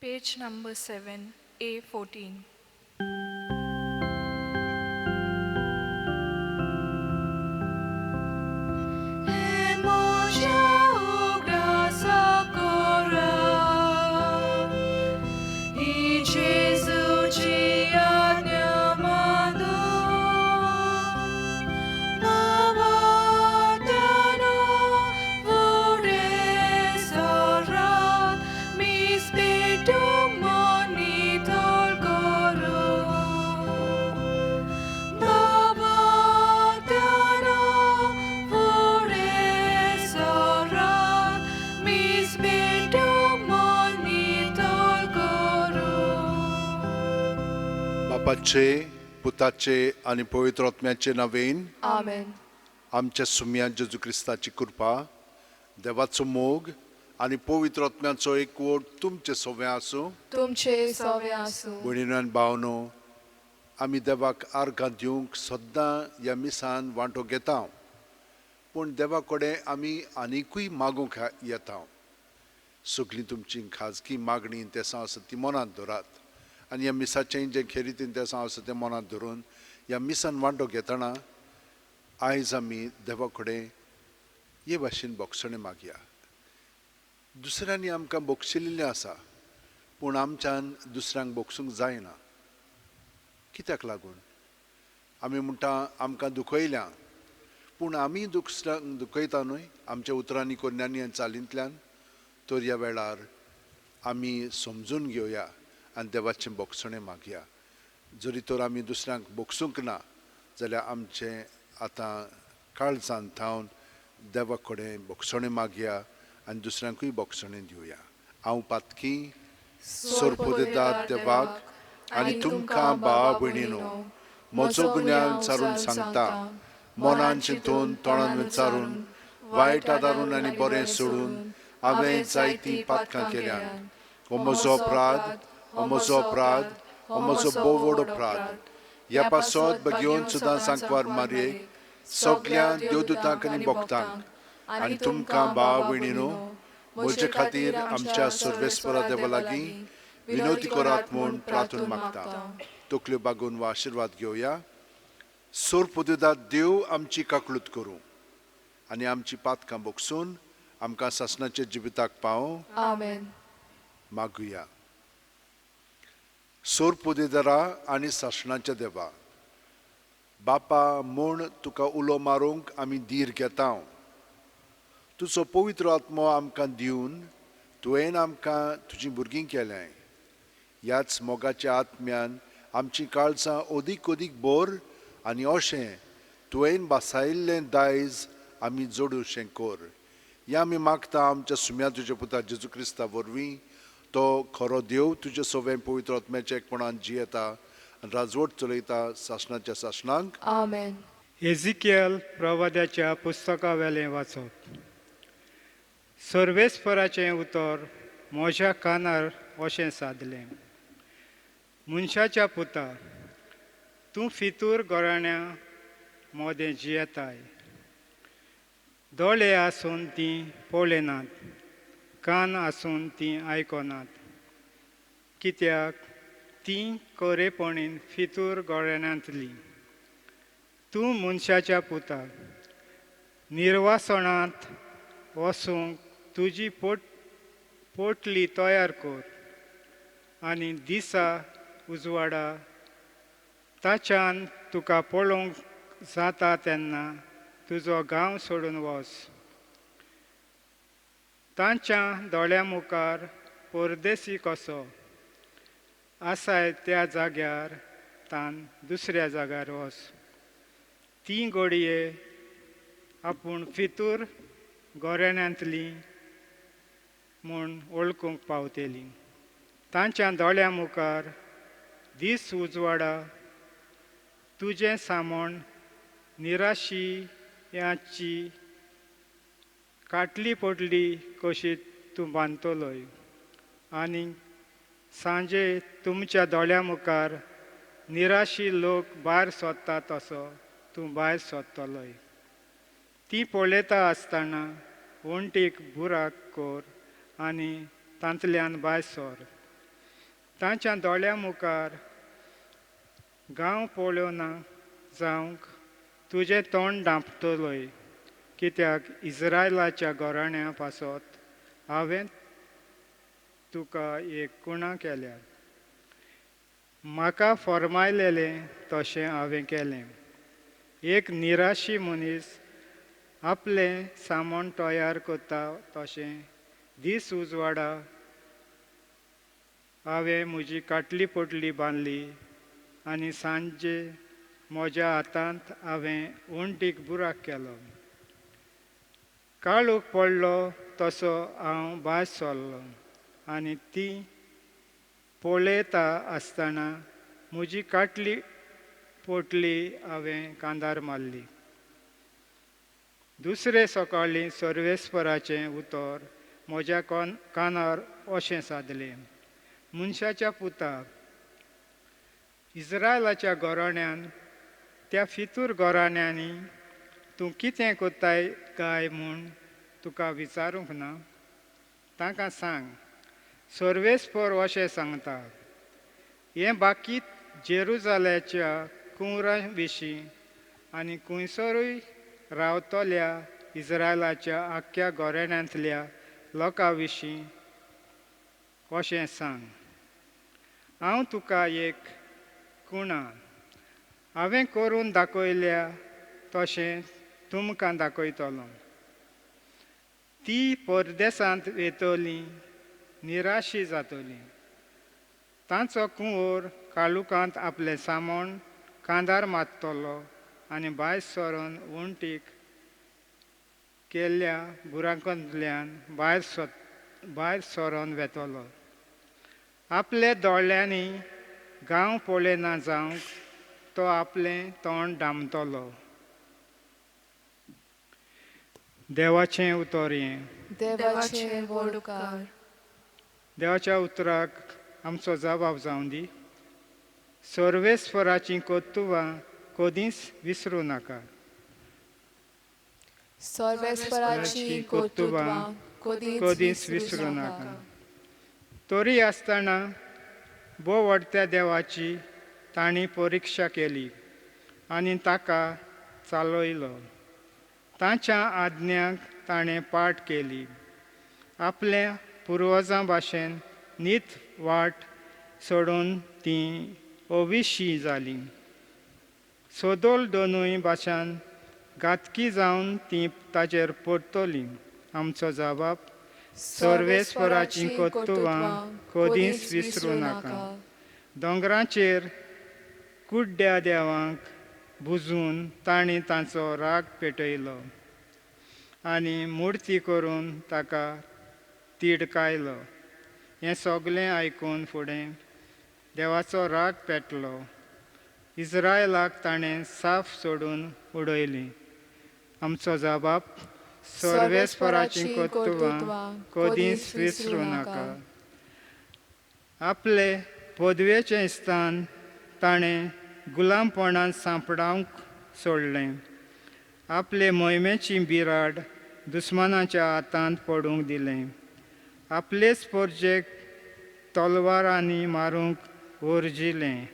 Page number 7, A14. बापाचे पुताचे आनी पवित्र आत्म्याचे नावेन आमेन. आमच्या सुम्या जेजू क्रिस्ताची कृपा, देवाचो मोग आनी पवित्र आत्म्याचो एकवट तुमचे सवे आसूं. तुमचे सवे आसूं. भयणीनो आनी भावनो, आमी देवाक आर्गां दिवंक सद्दां ह्या मिसान वांटो घेता, पूण देवा कडेन आमी आनिकूय मागूंक येता. सगळीं तुमची खाजगी मागणी तेसां आसा ती मनांत धरात आनी ह्या मिसाचें जें खेरीतीन तेसां आसा तें मनांत धरून ह्या मिसान वांटो घेतना आयज आमी देवा कडेन हे भाशेन बोगसणें मागया. दुसऱ्यांनी आमकां बोगशिल्लें आसा, पूण आमच्यान दुसऱ्यांक बोगसूंक जायना. कित्याक लागून? आमी म्हणटा आमकां दुखयल्या, पूण आमी दुसऱ्यांक दुखयता न्हय आमच्या उतरांनी, कोन्यांनी आनी चालींतल्यान. तर ह्या वेळार आमी समजून घेवया आनी देवाचें बोगसणें मागया. जरी तर आमी दुसऱ्यांक बोगसूंक ना जाल्यार आमचें आतां काळजान थावन देवा कडेन बोगसणें मागया आनी दुसऱ्यांकूय बोगसणें दिवया. हांव पातकी सोरपोदेदाद देवाक आनी तुमकां भावा भयणीनो म्हजो गुन्यांव विचारून सांगता. मनान चिंतून, तोंडान विचारून, वायट आदारून आनी बरें सोडून हांवें जायतीं पातकां केल्यात. हो म्हजो अपराध, हो म्हजो अपराध, हो म्हजो भोव व्हड अपराध. ह्या पासत बगेवन सुद्दां सांकवार मारयेक, सगल्या देवदूतांक आनी भक्तांक आनी तुमकां भावा भयणीनो म्हजे खातीर आमच्या सर्वेस्परा देवा लागीं विनोदी करात म्हूण प्रार्थना मागता. तकल्यो बागोवन वा आशिर्वाद घेवया. सोरपोदेदाद देव आमची काकळूत करूं आनी आमची पातकां बोगसून आमकां सासणाच्या जिविताक पावों. आमेन. मागुया. सोरपोदेदारा आनी सासणाच्या देवा, बापा म्हूण तुका उलो मारूंक आमी धीर घेता. तुजो पवित्र आत्मो आमकां दिवन तुवें आमकां तुजीं भुरगीं केल्यांय. ह्याच मोगाच्या आत्म्यान आमचीं काळजां अदीक अदीक बोर आनी अशें तुवें बासायिल्लें दायज आमी जोडूशें कर. ह्या आमी मागता आमच्या सुम्या तुज्या पुता जेजू क्रिस्ता वरवीं. तो खरो देव तुजे सवें पवित्र आत्म्याच्या एकपणान जियेता आनी राजवट चलयता सासणाच्या सासणांक. आमेन. एझिकियल प्रवाद्याच्या पुस्तकावेलें वाचप. सर्वेस्पराचें उतर म्हज्या कानार अशें सादलें, मनशाच्या पुता, तूं फितूर घराण्या मोदें जियेताय. दोळे आसून तीं पळयनात, कान आसून तीं आयकनात, कित्याक तीं खरेपणीन फितूर घराण्यांतलीं. तूं मनशाच्या पुता, निर्वासणांत वचूंक तुजी पोटली तयार कर आनी दिसा उजवाडा ताच्यान तुका पळोवंक जाता तेन्ना तुजो गांव सोडून वच. तांच्या दोळ्यां मुखार परदेसी कसो आसाय त्या जाग्यार तान दुसऱ्या जाग्यार वच. ती घडये आपूण फितूर गोऱ्यांतली म्हूण वळखूंक पावतली. तांच्या दोळ्यां मुखार दीस उजवाडा तुजें सामण निराशियाची काटली पडली कशी तूं बांदतलोय आनी सांजे तुमच्या दोळ्यां मुखार निराशी लोक भायर सोदता तसो तूं भायर सोदतलोय. ती पळयता आसतना वण्टीक बुराक कर आनी तांतल्यान भायर सर. तांच्या दोळ्या मुखार गांव पळोवना जावंक तुजें तोंड धांपतलोय, कित्याक इस्रायलाच्या घराण्या पासत हांवें तुका एक कुणा केल्या. म्हाका फॉर्मायलेलें तशें हांवें केलें. एक निराशी मनीस आपलें सामान तयार करता तशें दीस उजवाडा हांवें म्हजी काटली पोटली बांदली आनी सांजे म्हज्या हातांत हांवें वण्टीक बुराक केलो. काळोख पडलो तसो हांव भायर सरलो आनी ती पळयता आसतना म्हजी काटली पोटली हांवें कांदार मारली. दुसरे सकाळीं सर्वेस्पराचें उतर म्हज्या कानार अशें सादलें, मनशाच्या पुता, इस्रायलाच्या घराण्यान त्या फितूर घराण्यांनी तूं कितें करताय काय म्हूण तुका विचारूंक ना? तांकां सांग, सर्वेस्पर अशें सांगता, हें बाकी जेरुजाल्याच्या कुंवरा विशीं आनी खुंयसरूय रावतल्या इस्रायलाच्या आख्ख्या घराण्यांतल्या लोकां विशीं अशें सांग, हांव तुका एक कुणा हांवें करून दाखयल्या तशें तुमकां दाखयतलो. ती परदेसांत वेतली, निराशी जातली. तांचो कुंवर काळुकांत आपलें सामान कांदार मारतलो आनी भायर सरून वण्टीक केल्ल्या बुराकांतल्यान भायर सरून वेतलो. आपल्या दोळ्यांनी गांव पळयना जावंक तो आपलें तोंड दामतलो. देवाचें उतर हें. देवाचें व्हड उपकार. देवाच्या उतराक आमचो जबाब जावं दी. सर्वेस्पराचीं कर्तुबां कदींच विसरूं नाका. सर्वेस्पराचीं कर्तुबां कदींच विसरूं नाका. तरी आसतना भोव व्हडत्या देवाची तांणी परिक्षा केली आनी ताका चालयलो. तांच्या आज्ञांक ताणें पाठ केली. आपल्या पुर्वजां भाशेन नीत वाट सोडून तीं अविशी जालीं. सदोल दोनूय भाशान घातकी जावन तीं ताजेर परतलीं. आमचो जबाब, सर्वेस्पराचीं कर्तुबां कदींच विसरूं नाका. दोंगराचेर कुड्ड्या देवांक बुजून तांणी तांचो राग पेटयलो आनी मुर्ती करून ताका तिडकायलो. हें सगलें आयकून फुडें देवाचो राग पेटलो. इस्रायलाक ताणें साफ सोडून उडयली. आमचो जबाब, सर्वेस्पराचीं कर्तुबां कदींच विसरूं नाका. आपले पदवेचें स्थान ताणें गुलामपणान सांपडावंक सोडलें. आपले मोहिमेची बिराड दुस्मानाच्या हातांत पडूंक दिलें. आपलेच पोरजेक तलवारांनी मारूंक वर्जिलें.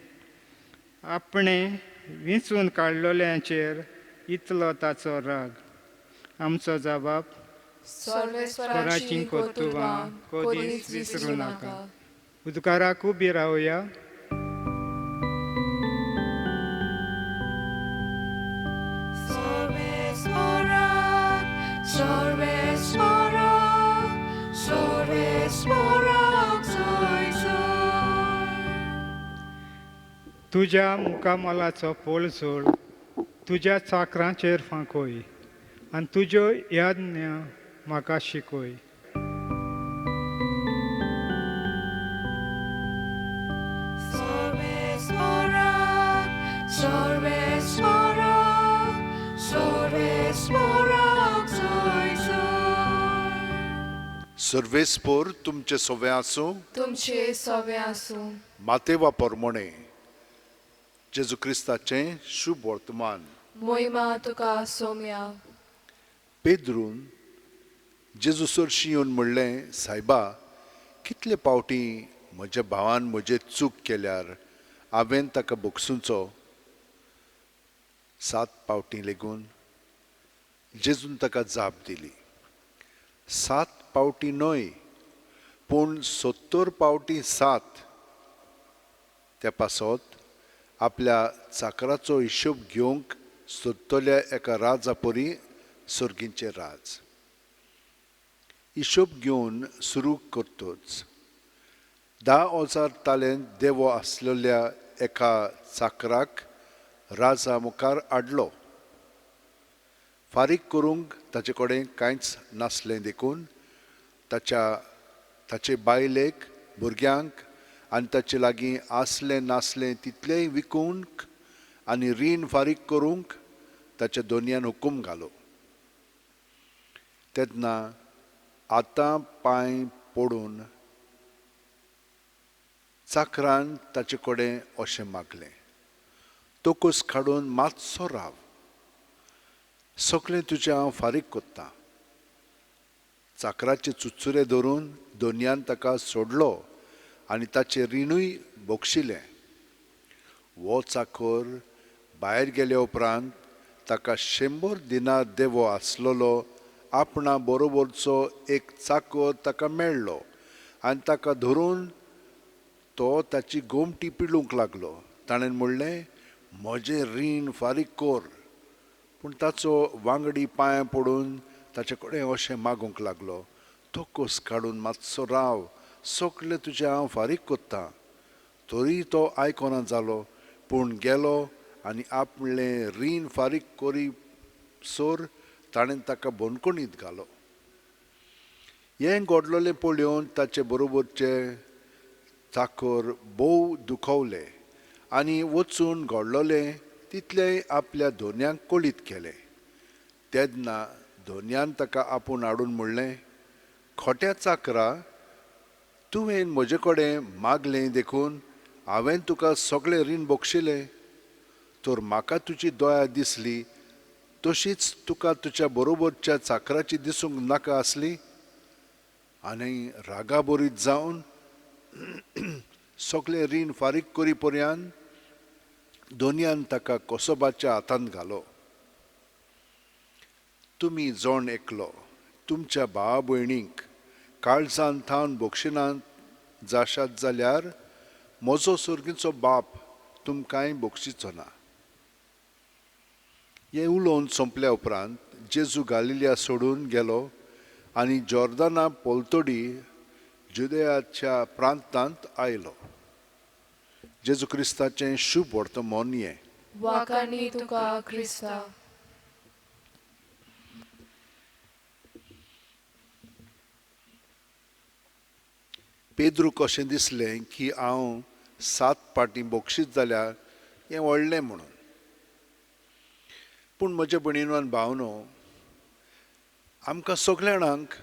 आपणें विंचून काडलेल्यांचेर इतलो ताचो राग. आमचो जबाब, सर्वेस्पराचीं कर्तुबां कदींच विसरूं नाका. उदकाराक उबी रावया. तुज्या मुखामलाचो पोळझोळ तुज्या चाकरांचेर फांकोय आनी तुज्यो याज्ञा म्हाका शिकय. सर्वेस्पोर तुमचे सवे आसूं. तुमचे सवे आसूं. मातेवा परमणे जेजू क्रिस्ताचें शुभ वर्तमान. मोहिमा तुका सोम्या. पेद्रून जेजू सरशीं येवन म्हणलें, सायबा, कितले पावटी म्हज्या भावान म्हजेर चूक केल्यार हांवें ताका भोगसुचो 7 पावटीं लेगून? जेजून ताका जाप दिली, 7 पावटीं न्हय, पूण 70 पावटीं 7. त्या पासत आपल्या चाकराचो हिशोब घेवंक सोदतल्या एका राजा परी सर्गींचें राज. हिशोब घेवन सुरू करतच 10,000 तालेंत देवो आसलेल्या एका चाकराक राजा मुखार हाडलो. फारीक करूंक ताचे कडेन कांयच नासलें देखून ताचे बायलेक, भुरग्यांक आनी ताचे लागीं आसलें नासलें तितलेंय विकूंक आनी रीण फारीक करूंक ताच्या दोनयान हुकूम घालो. तेन्ना आतां पांय पडून चाकरान ताचे कडेन अशें मागलें, तोकस काडून मातसो राव, सगळें तुजें हांव फारीक कोत्तां. चाकराचे चुचुरे धरून दोनयान ताका सोडलो आनी ताचें रिणूय बक्षिलें. हो चाकर भायर गेल्या उपरांत ताका 100 दिनार देवो आसलेलो आपणा बरोबरचो एक चाकर ताका मेळ्ळो आनी ताका धरून तो ताची गोमटी पिळूंक लागलो. ताणें म्हणलें, म्हजें रीण फारीक कर. पूण ताचो वांगडी पांयां पडून ताचे कडेन अशें मागूंक लागलो, तोकस काडून मातसो राव, सगळें तुजें हांव फारीक कोत्तां. तरी तो आयकना जालो, पूण गेलो आनी आपलें रीण फारीक करी सर ताणें ताका बंदखणींत घालो. हें घडलेलें पळोवन ताचे बरोबरचे चाकर भोव दुखवले आनी वचून घडलेलें तितलेंय आपल्या धोन्यांक कळीत केलें. तेन्ना धोन्यान ताका आपोवन हाडून म्हणलें, खोट्या चाकरा, तुवें म्हजे कडेन मागलें देखून हांवें तुका सगळें रीण बक्षिलें. तर म्हाका तुजी दया दिसली तशीच तुका तुज्या बरोबरच्या चाकराची दिसूंक नाका आसली. आनी रागाबरीत जावन सगळें रीण फारीक करी पर्यंत दोनयान ताका कसोबाच्या हातांत घालो. तुमी जण एकलो तुमच्या भावा भयणींक काळजान थावन बक्षिनात जाशात जाल्यार म्हजो सर्गीचो बाप तुमकांय बक्षिचो ना. हें उलोवन सोंपल्या उपरांत जेजू गालिलिया सोडून गेलो आनी जॉर्दाना पलतडी जुदयाच्या प्रांतांत आयलो. जेजू क्रिस्ताचें शुभ वर्तमान हें. वाखाणी तुका क्रिस्ता. पेद्रूक अशें दिसलें की हांव 7 पाटी बक्षीत जाल्यार हें व्हडलें म्हणून. पूण म्हज्या भयणीनो आनी भावनो, आमकां सगल्या जाणांक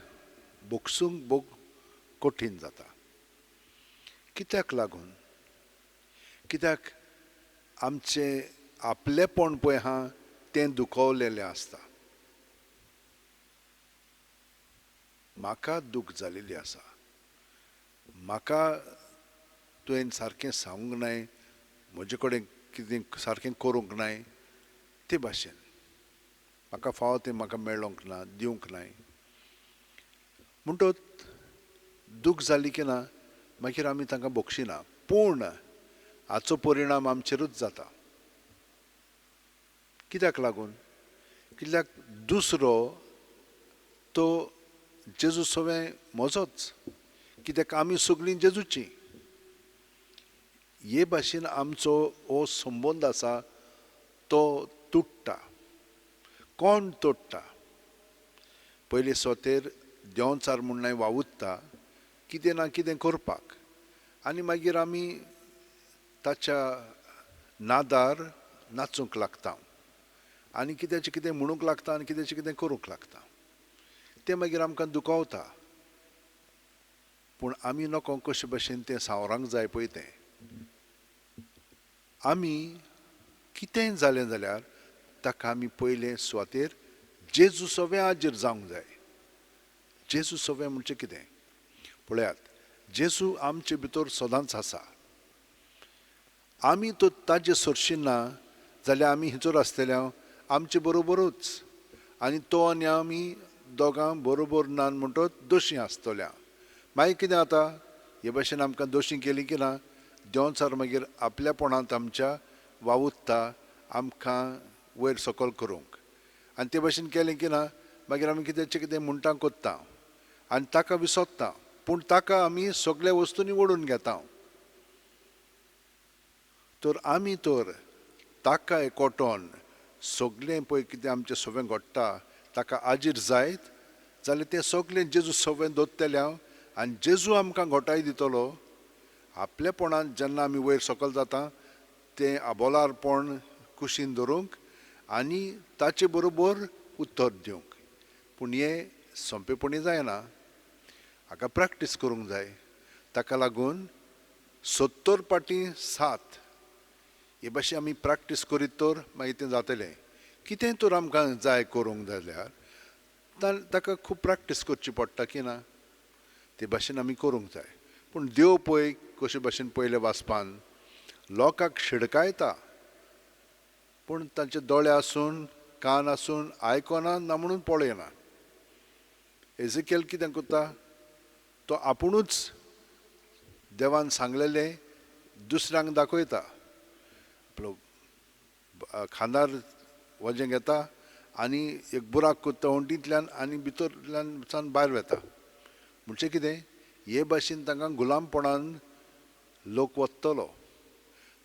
बक्षूंक भोग कठीण जाता. कित्याक लागून? कित्याक आमचें आपलेपण पळय आहा तें दुखवलेलें आसता. म्हाका दूख जालेली आसा, म्हाका तुवें सारकें सांगूंक नाय, म्हजे कडेन कितें सारकें करूंक नाय, ते भाशेन म्हाका फावो तें म्हाका मेळोंक ना, दिवंक नाय. म्हणटच दूख जाली की ना मागीर आमी तांकां बक्षिना. पूण हाचो परिणाम आमचेरूच जाता. कित्याक लागून? कित्याक दुसरो तो जेजू सवें म्हजोच, कित्याक आमी सगळीं जेजूची. हे भाशेन आमचो हो संबंद आसा तो तुट्टा. कोण तोडटा? पयले सोतेर देंवचार म्हूण वावुरता कितें ना कितें करपाक, आनी मागीर आमी ताच्या नादार नाचूंक लागता आनी कित्याचें कितें म्हणूंक लागता आनी कित्याचें कितें करूंक लागता. तें मागीर आमकां दुखावता. पूण आमी नको कशे भशेन तें सावरांक जाय पळय तें. आमी कितेंय जालें जाल्यार ताका आमी पयले सुवातेर जेजू सवें हाजीर जावंक जाय. जेजू सवें म्हणजे कितें? पळयात, जेजू आमचे भितर सदांच आसा. आमी तो ताजे सरशी ना जाल्यार आमी हिचोर आसतले आमचे बरोबरूच, आनी तो आनी आमी दोगां बरोबर ना म्हणटच दोशी आसतल्या. मागीर कितें जाता, हे भाशेन आमकां दोशी केली की ना देंवचार मागीर आपल्यापणांत आमच्या वावुरता आमकां वयर सकयल करूंक. आनी ते भाशेन केलें की ना मागीर आमी कित्याचें कितें म्हणटा कोत्ता आनी ताका विसरता, पूण ताका आमी सगळ्या वस्तूंनी ओडून घेता. तर आमी तर ताका एकवटोन सगळें पळय कितें आमचें सगळें घडटा ताका आजीर जायत जाल्यार तें सगळें जेजू सगळें दवरतलें हांव आनी जेजू आमकां घोटाय दितलो. आपलेपणान जेन्ना आमी वयर सकयल जाता तें आबोलारपण कुशीन धरूंक आनी ताचे बरोबर उत्तर दिवंक. पूण हें सोंपेपणी जायना, हाका प्रॅक्टीस करूंक जाय. ताका लागून 70 फाटीं 7 हे भाशेन आमी प्रॅक्टीस करीत तर मागीर तें जातलें. कितें तर आमकां जाय करूंक जाल्यार ताका खूब प्रॅक्टीस करची पडटा की ना, ते भाशेन आमी करूंक जाय. पूण देव पळय कशे भाशेन पयले वाचपान लोकांक शिडकायता, पूण तांचे दोळे आसून कान आसून आयकना ना म्हणून पळयना. एझेकियल कितें करता, तो आपुणूच देवान सांगलेलें दुसऱ्यांक दाखयता. आपलो खांदार वजें घेता आनी एक बुराक करता वण्टींतल्यान आनी भितरल्यान सान भायर वता. म्हणजे कितें, हे भाशेन तांकां गुलामपणान लोक वतलो.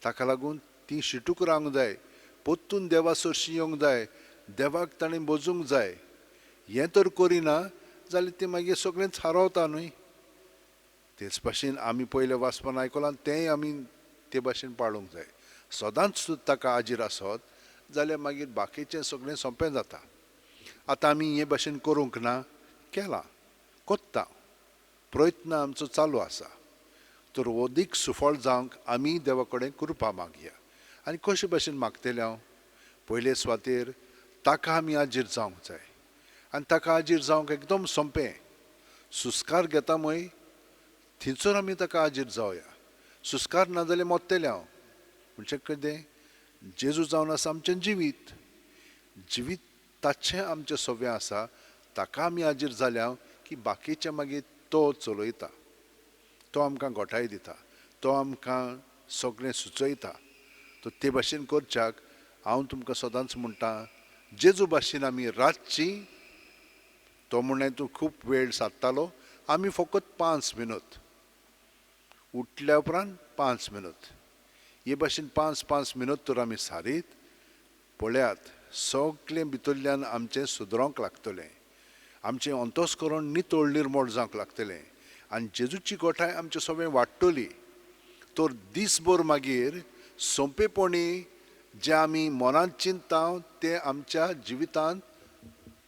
ताका लागून ती शिटूक रावंक जाय, परतून देवा सरशी येवंक जाय, देवाक ताणें बजूंक जाय. हें तर करिना जाल्यार तें मागीर सगळेंच हारोवता न्हय. तेच भाशेन आमी पयले वाचपान आयकलां तेंय आमी ते भाशेन पाळूंक जाय. सदांच ताका आजीर आसत जाल्यार मागीर बाकीचें सगळें सोंपें जाता. आतां आमी हे भाशेन करूंक ना, केलां, कोत्ता, प्रयत्न आमचो चालू आसा. तर अदीक सुफळ जावंक आमी देवा कडेन कृपा मागया. आनी कशे भाशेन मागतले हांव, पयले सुवातेर ताका आमी आजीर जावंक जाय. आनी ताका आजीर जावंक एकदम सोंपें, सुस्कार घेता मय थंयसर आमी ताका आजीर जावया. सुस्कार ना जाल्यार मोत्तले हांव. म्हणजे कितें, जेजू जावन आसा आमचें जिवीत, जिवीत ताचें आमचें सगळें आसा, ताका आमी आजीर जाल्या की बाकीचें मागीर तो चलयता, तो आमकां गोठाय दिता, तो आमकां सगळें सुचयता. तर ते भाशेन करच्याक हांव तुमकां सदांच म्हणटा, जेजू भाशेन आमी रातची, तो म्हणलें तूं खूब वेळ सादतालो, आमी फकत 5 मिनट उठल्या उपरांत 5 मिनट हे भाशेन 5-5 मिनट तर आमी सारीत पळयात सगळें भितरल्यान आमचें सुदरोंक लागतलें, आमचें अंतस्करण नितळ निर्मळ जावंक लागतलें आनी जेजूची गोठाय आमचें सगळें वाडटली. तर दीसभर मागीर सोंपेपणी जें आमी मनांत चिंतता तें आमच्या जिवितांत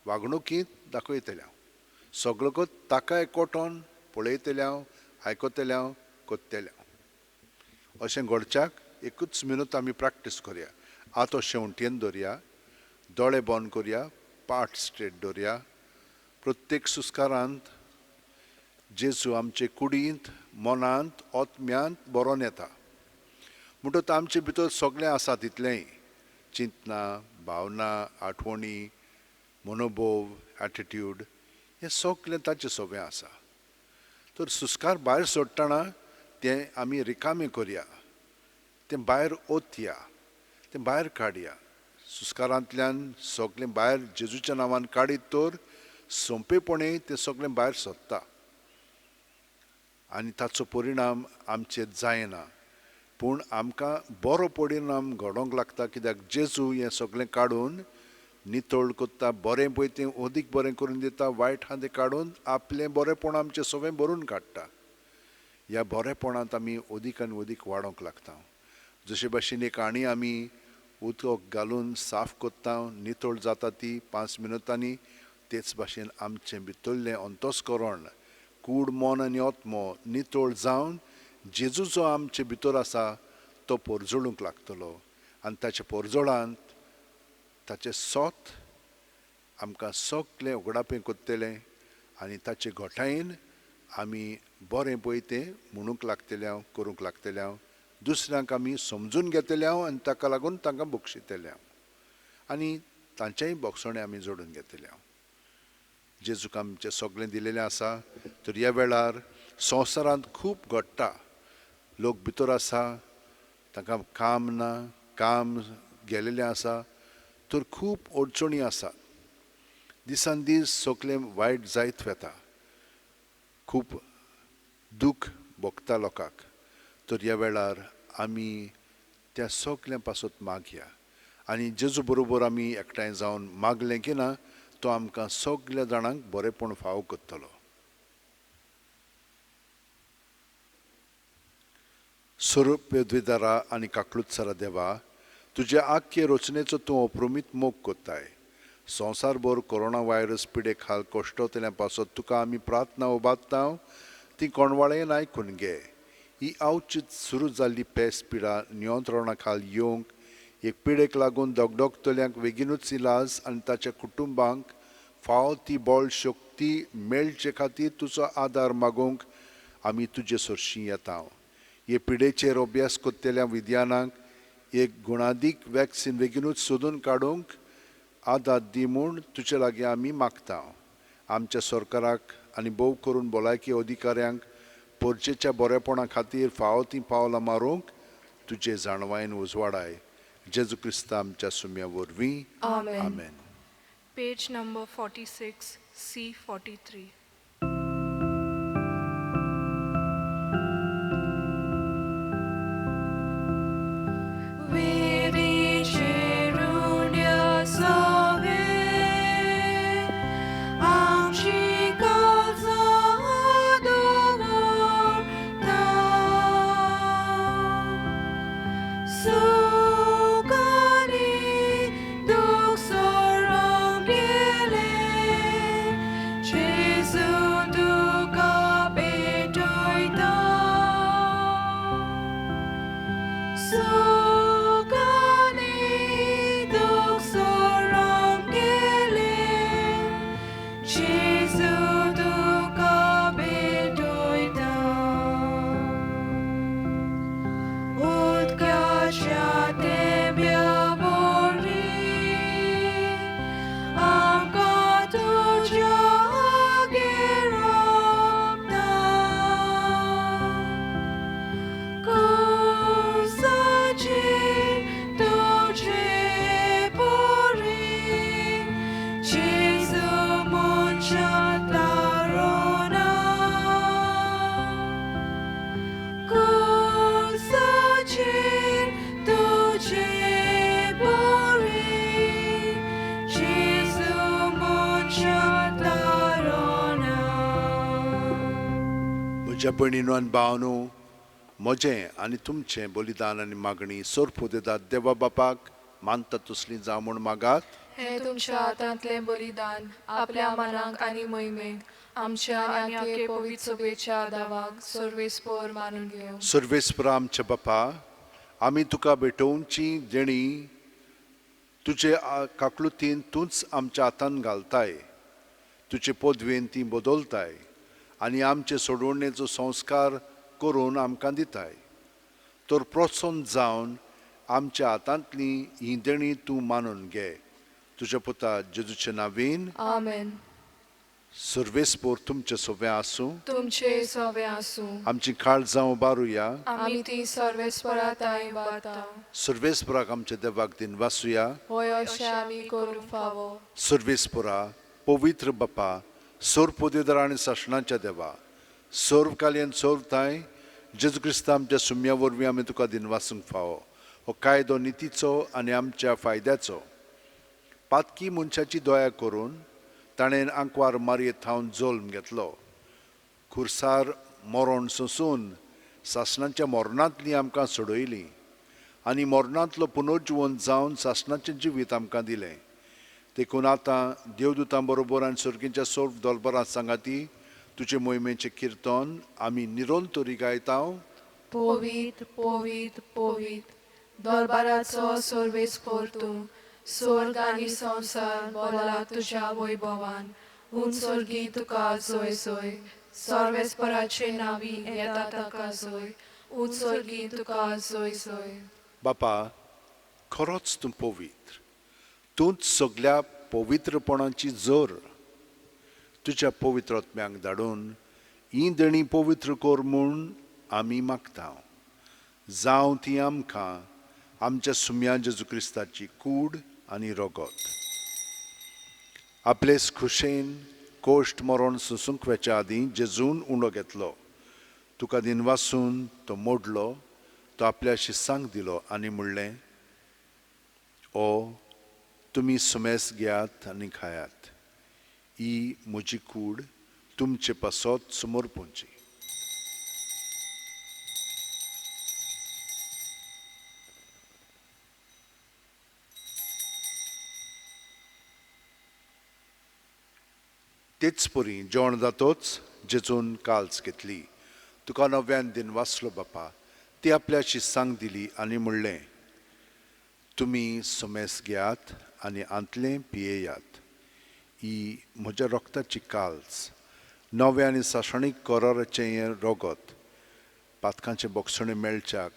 वागणुकींत दाखयतले हांव. सगळो ताका एकवटोन पळयतले हांव, आयकतले हांव, कोत्तले हांव. अशें घडच्याक एकूच मिनट आमी प्रॅक्टीस करया. आतां शेंवटेन दवरया, दोळे बंद करया, पाट स्ट्रेट दवरया. प्रत्येक सुस्कारांत जेजू आमचे कुडींत, मनांत, आत्म्यांत बरोवन येता. म्हणटकच आमचे भितर सगळें आसा तितलेंय, चिंतना, भावना, आठवणी, मनोभोव, एटिट्यूड, हें सगळें ताचें सगळें आसा. तर सुस्कार भायर सोडटना तें आमी रिकामें करया, तें भायर ओतया, तें भायर काडया. सुस्कारांतल्यान सगळें भायर जेजूच्या नांवान काडीत तर सोंपेपणी तें सगळें भायर सोदता आनी ताचो परिणाम आमचेर जायना, पूण आमकां बरो परिणाम घडोवंक लागता. कित्याक जेजू हें सगळें काडून नितळ करता, बरें पळय तें अदीक बरें करून दिता, वायट आहा तें काडून आपलें बरेंपण आमचें सगळें भरून काडटा. ह्या बरेंपणांत आमी अदीक आनी अदीक वाडोवंक लागता. जशे भाशेन एक आणी आमी उदक घालून साफ करता, नितळ जाता ती 5 मिनटांनी, तेच भाशेन आमचें भितरलें अंतस्करण, कूड, मन आनी आत्मो नितळ जावन जेजू जो आमचे भितर आसा तो परजळूंक लागतलो आनी ताच्या परजळांत ताचें सोत आमकां सगळें उगडापें करतलें आनी ताचे घोटायेन आमी बरें पळय तें म्हणूंक लागतले हांव, करूंक लागतले हांव, दुसऱ्यांक आमी समजून घेतले हांव आनी ताका लागून तांकां बक्षितले हांव आनी तांचेंय बक्षणें आमी जोडून घेतले हांव. जेजूक आमचें सगळें दिलेलें आसा. तर ह्या वेळार संवसारांत खूब घडटा, लोक भितर आसा, तांकां काम ना, काम गेलेलें आसा, तर खूब अडचणी आसात. दिसान दीस सगळें वायट जायत वता, खूब दूख भोगता लोकांक. तर ह्या वेळार आमी त्या सगळ्यां पासत मागया आनी जेजू बरोबर आमी एकठांय जावन मागलें की ना तो आमकां सगळ्या जाणांक बरेंपण फावो करतलो. स्वरूप द्विदारा आनी काकलुत्सरा देवा, तुज्या आख्खे रचनेचो तूं अप्रमीत मोग कोत्ताय. संवसारभर कोरोना व्हायरस पिडे खाल कश्टतल्या पासत तुका आमी प्रार्थना उबारता, ती कोणवाळेन आयकून घे. ही अवचीत सुरू जाल्ली पेस पिडा नियंत्रणा खाल येवंक एक पिडेक लागून दगदगतल्यांक बेगीनूच इलाज आनी ताच्या कुटुंबांक फावो ती बळ शक्ती मेळचे खातीर तुजो आदार मागूंक आमी तुजे सरशीं येता. हे पिडेचेर अभ्यास करतल्या विद्यानांक एक गुणादीक वॅक्सिन बेगीनूच सोदून काडूंक आदार दी म्हूण तुजे लागीं आमी मागता. आमच्या सरकाराक आनी भोव करून भलायकी अधिकाऱ्यांक पोरचेच्या बरेपणा खातीर फावो तीं पावलां मारूंक तुजे जाणवायेन उजवाडाय. जेजू क्रिस्ता आमच्या सुम्या वरवीं, आमेन. Page number 46, C43. म्हज्या भयणीनो आनी भावांनो, म्हजें आनी तुमचें बलिदान आनी मागणी सोरपोदेदात देवा बापाक मानता तसली जावं म्हूण मागात. हें तुमच्या हातांतलें बलिदान आपल्या मनाक आनी महिमेक आमच्या आनी आखे पवित्र सभेच्या दावाक सर्वेस्पर मानून घेवं. सर्वेस्पर आमच्या बापा, आमी तुका भेटोवची देणी तुजे काकलुतीन तूंच आमच्या हातान घालताय, तुजे पदवेन ती बदलताय आनी आमचे सोडवणेचो संस्कार करून आमकां दिताय. तर प्रोत्साहन जावन आमच्या हातांतली ही देणी तूं मानून घे. तुज्या पुता जेजूचे नांवान, आमेन. सर्वेस्पर तुमचे सोवे आसूं, तुमचे सोवे आसूं. आमची काळजां उबारुया, आमी ती सर्वेस्परा तांय उबारता. सर्वेस्पराक आमच्या देवाक दिनवासुया, होय अशें आमी करूंक फावो. सर्वेस्परा पवित्र बापा, सर्वपोदेदार आनी सासणाच्या देवा, सर्वकालीन सर्वताय जेजू क्रिस्ता आमच्या सुम्या वरवीं आमी तुका दिनवासूंक फावो. हो कायदो नितीचो आनी आमच्या फायद्याचो. पातकी मनशाची दया करून ताणें आंकवार मारयेत थावन जल्म घेतलो, खुर्सार मरण सोंसून सासणाच्या मरणांतली आमकां सोडयली आनी मरणांतलो पुनर्जिवन जावन सासणाचें जिवीत आमकां दिलें. देखून आतां देवदूतां बरोबर आनी सर्गीच्या सर्व दलबरां सांगाती तुजे मोहिमेचें किर्तन आमी निरंतरी गायता. पवित्र पवित्र पवित्र दरबाराचो सर्वेस्पर तूं, स्वर्ग आनी संवसार बोला तुज्या वैभवान. उंच स्वर्गी तुका जय जय, सर्वेस्पराचे नावी येता ताका जोय, उंच सर्गीं तुका जोय जोय. बापा, खरोच तूं पवित्र, तूंच सगल्या पवित्रपणाची जोर. तुज्या पवित्र आत्म्यांक धाडून हीं देणीं पवित्र कर म्हूण आमी मागता. जावं ती आमकां आमच्या सुम्या जेजू क्रिस्ताची कूड आनी रगत. आपलेच खुशेन कोश्ट मरण सोंसूंक वेच्या आदीं जेजून उंडो घेतलो, तुका दिनवासून तो मोडलो, तो आपल्या शिसांक दिलो आनी म्हणलें, ओ तुमी सुमेस घेयात आनी खायात, ही म्हजी कूड तुमचे पासत समर्पूंची. तेच परी जेवण जातोच जेजून काल्स घेतली, तुका नव्यान दिन वाचलो बापा, ती आपल्या शिसांक दिली आनी म्हणलें, तुमी सुमेस घेयात आनी आंतलें पियेयात, ही म्हज्या रक्ताची काल्स, नवें आनी सासणीक कराराचें हें रगत, पातकांचें बोगसणें मेळच्याक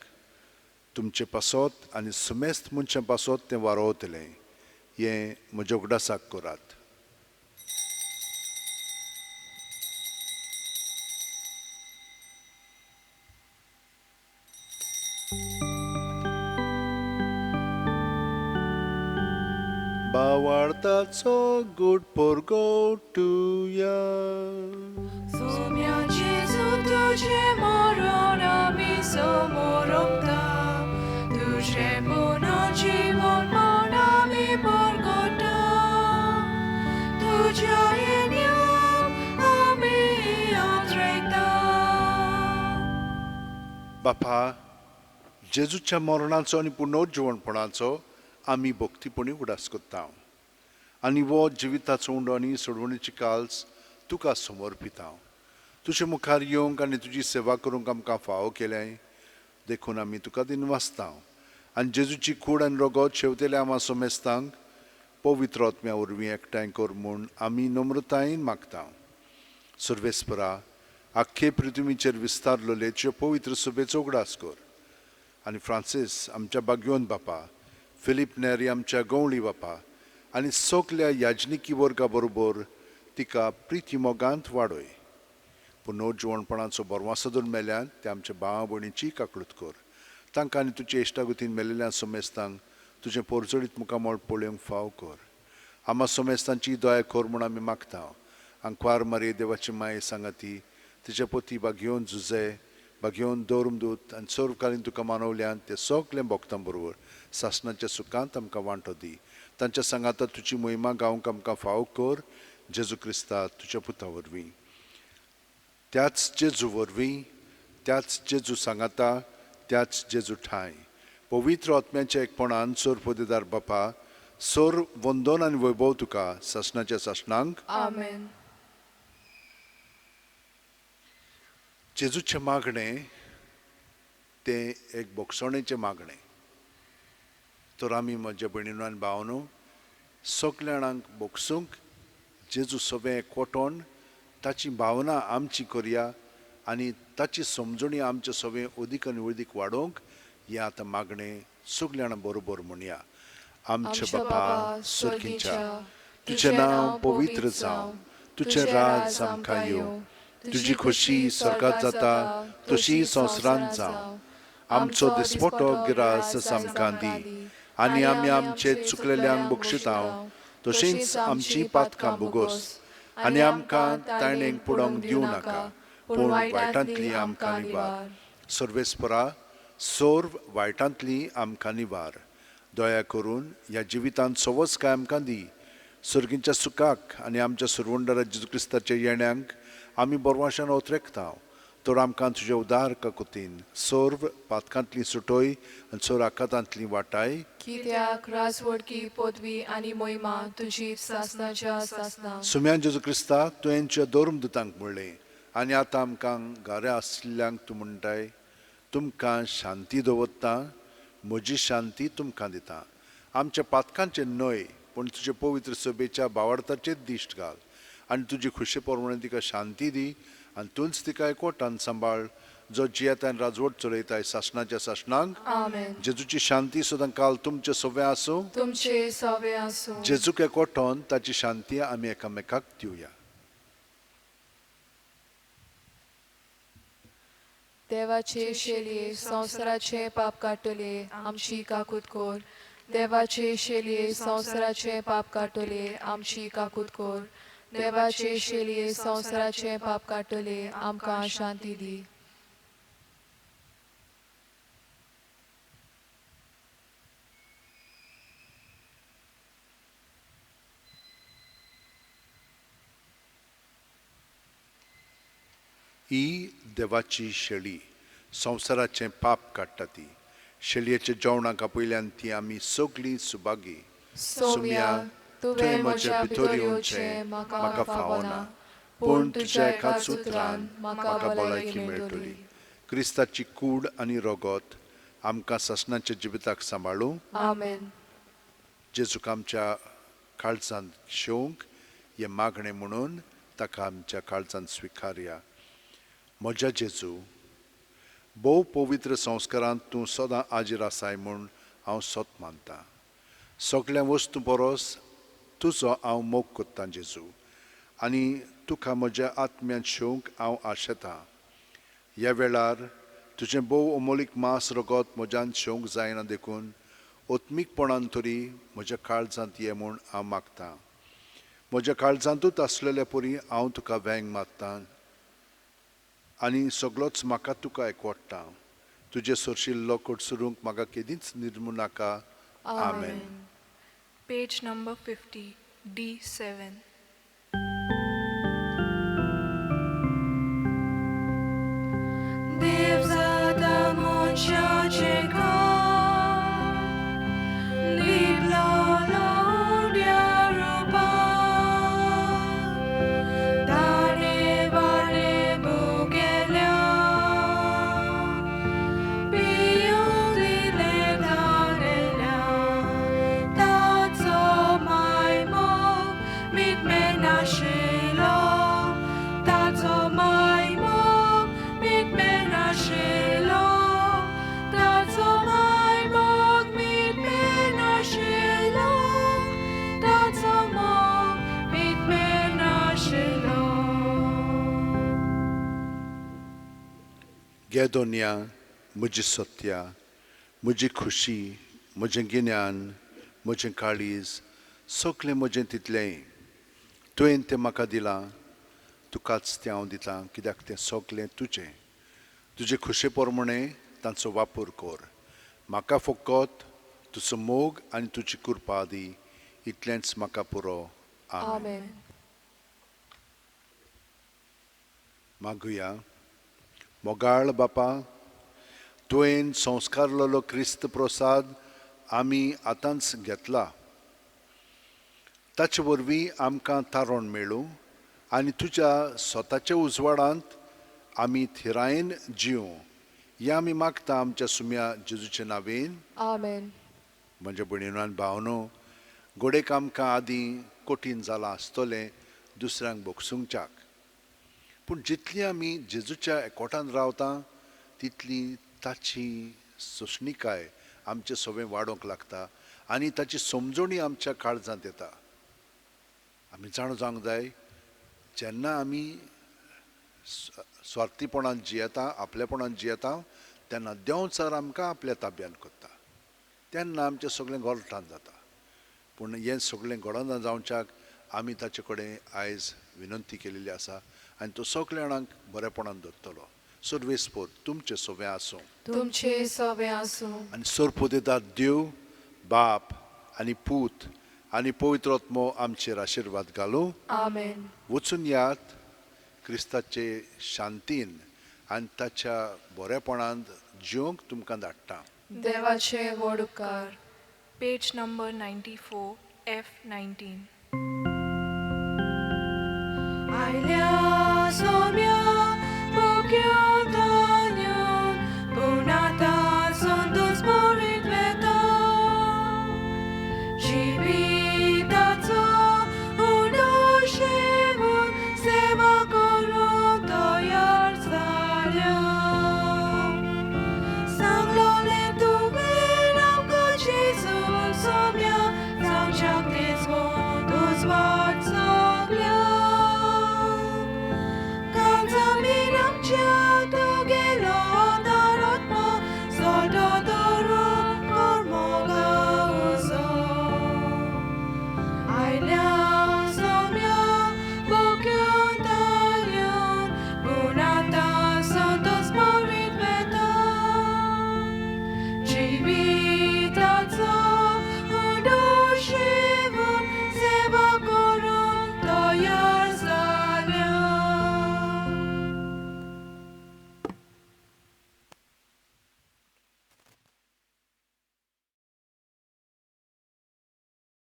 तुमचे पासत आनी सुमेस्त मनशां पासत तें वारोवतलें, हें म्हज्या उगडासाक करात. बावार्थाचो गुड परगटुया. सुम्या जेजू तुजें मरण आमी समोरता, तुजें पुनर्जीवन म्हण आमी परगटा, तुज्या येण्याक आमी आदरयता. बापा, जेजूच्या मरणाचो आनी पुनर्जीवनपणाचो आमी भक्तीपणी उगडास करता आनी वो जिविताचो उंडो आनी सोडवणीची काल्स तुका समर्पिता. तुजे मुखार येवंक आनी तुजी सेवा करूंक आमकां फावो केल्याय देखून आमी तुका दिनवासता आनी जेजूची कूड आनी रगत शेवतेल्या आमा सोमेस्तांक पवित्र आत्म्या वरवीं एकठांय कर म्हूण आमी नम्रतायेन मागता. सर्वेस्परा, आख्खे पृथ्वीचेर विस्तारलेले तुजे पवित्र सभेचो उगडास कर आनी फ्रांसीस आमच्या बागयोन बापा, फिलीप नेरी आमच्या गवळी बापा आनी सगल्या याजनिकी वर्गा बरोबर तिका प्रिती मोगांत वाडय. पुनर्जिवणपणाचो बरवासो धरून मेल्यान ते आमच्या भावा भयणीची काकळूत कर. तांकां आनी तुजे इश्टागतीन मेलेल्या सोमेस्तांक तुजें पोरजडीत मुखामळ पळोवंक फाव कर. आमा सोमेस्तांची दया कर म्हूण आमी मागता. आंकवार मारये देवाची माये सांगाती तिचे पती बागयोन जुजे बागयोन दौरमदूत आनी सर्वकालीन तुका मानवल्यान ते सगळें भक्तां बरोबर सासणाच्या सुखांत आमकां वांटो दी. तांच्या सांगाता तुजी मोहिमा गावंक आमकां फाव कर, जेजू क्रिस्ता तुज्या पुता वरवीं. त्याच जेजू वरवीं, त्याच जेजू सांगाता, त्याच जेजू ठांय पवित्र आत्म्याच्या एकपणान सोर पदेदार बापा, सोर वंदन आनी वैभव तुका सासणाच्या सासणांक. आमेन. जेजूचें मागणें तें एक बोगसणेचें मागणें. तर आमी म्हज्या भयणीनो आनी भावनो सगल्या जाणांक बोगसूंक जेजू सगळें एकवटोन ताची भावना आमची करया आनी ताची समजणी आमचे सगळें अदीक आनी अदीक वाडोवंक हें आतां मागणें सगल्या जाणां बरोबर म्हणया. आमच्या बापा सर्गीच्या, तुजें नांव पवित्र जावं, तुजें राज आमकां येवं, तुजी खोशी स्वर्गात जाता तशी संवसारांत जावं. आमचो दिसपटो गिरास आमकां दी आनी आमी आमचे चुकलेल्यांक बक्षितां तशींच आमची पातकां भोगोस आनी आमकां ताणेक पुडोवंक दिवं नाका, पूण वायटांतली आमकां निवार. सर्वेस्परा, सर्व वायटांतली आमकां निवार. दया करून ह्या जिवितांत सवस काय आमकां दी. सर्गींच्या सुखाक आनी आमच्या सुरवंडरा जेजू क्रिस्ताच्या येण्यांक आमी बरवाशान ओतरेकता. तर आमकां तुज्या उदार काकुतीन सर्व पातकांतली सुटोय आनी सर्व आकातांतली वाटाय. कित्याक राजवडकी पदवी आनी मोहिमा तुजी सासणाच्या सासणाक. सुम्यान जेजू क्रिस्ता, तुवें तुज्या धर्मदुतांक म्हणलें आनी आतां आमकां घरा आशिल्ल्यांक तूं म्हणटाय, तुमकां शांती दवरता, म्हजी शांती तुमकां दिता. आमच्या पातकांचें न्हय पूण तुजे पवित्र सभेच्या बावार्थाचेर दिश्ट घाल आनी तुजी खुशे प्रमाणे तिका शांती दी आनी तूंच तिका एकवटान सांबाळ, जो जियेता आनी राजवट चलयताय सासणाच्या सासणांक. आमेन. जेजूची शांती सदां काल तुमचे सवे आसूं. तुमचे सवे आसूं. जेजूक एकवटोन ताची शांती आमी एकामेकाक दिवया. देवाचे शेलये संवसाराचे पाप काडटले आमची काकूत कोर. देवाचे शेलये संवसाराचे पाप काडटले आमची काकूत कोर. देवाचे शेलये संवसाराचे पाप काडटले आमकां शांती दी. ही देवाची शेळी संवसाराचें पाप काडटा. ती शेळयेच्या जेवणाक आपयल्यान ती आमी सगळीं सुभागी. सोम्या, तुवें म्हज्या भितर येवचें म्हाका फावना, पूण तुज्या एकाच उतरान म्हाका भलायकी मेळटली. क्रिस्ताची कूड आनी रगत आमकां सासणाच्या जिविताक सांबाळूं. आमेन. जेजूक आमच्या काळजांत शेवंक हें मागणें म्हणून ताका आमच्या काळजांत स्विकारया. म्हज्या जेजू, भोव पवित्र संस्कारांत तूं सदां आजीर आसाय म्हूण हांव सत मानतां. सगळ्या वस्तू परस तुजो हांव मोग कोत्तां जेजू, आनी तुका म्हज्या आत्म्यांत शेवंक हांव आशेतां. ह्या वेळार तुजें भोव अमोलीक मांस रगत म्हज्यान शेवंक जायना, देखून आत्मीकपणान तरी म्हज्या काळजांत ये म्हूण हांव मागतां. म्हज्या काळजांतूच आसलेल्या परी हांव तुका वेंग मारतां आनी सगळोच म्हाका तुका एकवडटा. तुजे सरशिल्लो कडसरूंक म्हाका केदींच निर्मू नाका. आमेन. Page number 50, D7. देव जाता मनशाचें काम, लिपलो उंड्या रुपान, ताणें वारें भुगेल्या, पियूंक दिलें ताणेल्या, ताचो मायमोग मिटमेनाशिल्लो, ताचो मायमोग मिटमेनाशिल्लो, ताचो मायमोग मिटमेनाशिल्लो, ताचो मोग मिटमेनाशिल्लो. गे दोनया, म्हजी सत्या, म्हजी खुशी, म्हजें गिन्यान, म्हजें काळीज, सगळें म्हजें तितलेंय तुवें तें म्हाका दिलां, तुकाच तें हांव दितां, कित्याक तें सगळें तुजें. तुजे खुशे प्रमाणें तांचो वापर कर. म्हाका फकत तुजो मोग आनी तुजी कृपा दी, इतलेंच म्हाका पुरो. आमेन. आमेन. मागुया. मोगाळ बापा, तुवें संस्कारलेलो क्रिस्त प्रसाद आमी आतांच घेतला. ताचे वरवीं आमकां तारण मेळूं आनी तुज्या स्वताच्या उजवाडांत आमी थिरायेन जिवं, हें आमी मागता आमच्या सुम्या जेजूच्या नांवेन. आमेन. म्हज्या भयणीनो आनी भावनो, घडयेक आमकां आदीं कठीण जालां आसतलें दुसऱ्यांक भोगसूंकच्याक, पूण जितली आमी जेजूच्या एकवटान रावता तितली ताची सोंसणिकाय आमचे सवें वाडोवंक लागता आनी ताची समजणी आमच्या काळजांत येता. आमी जाणा जावंक जाय, जेन्ना आमी स्वार्थीपणान जियेता, आपलेपणान जियेता, तेन्ना देंवचार आमकां आपल्या ताब्यान करता, तेन्ना आमचें सगळें गोलठान जाता. पूण हें सगळें घडना जावच्याक आमी ताचे कडेन आयज विनंती केलेली आसा आनी तो सगल्या जाणांक बरेपणान दवरतलो. सर्वेस्पोर तुमचें सवें आसूं. तुमचे सवे आसूं. आनी सरपुदेदार देव बाप आनी पूत आनी पवित्र आत्मो आमचेर आशिर्वाद घालूं. आमेन. वचून यात क्रिस्ताचे शांतीन आनी ताच्या बरेपणांत जिवंक तुमकां धाडटा. देवाचे व्हड उपकार. Page number 94, F19.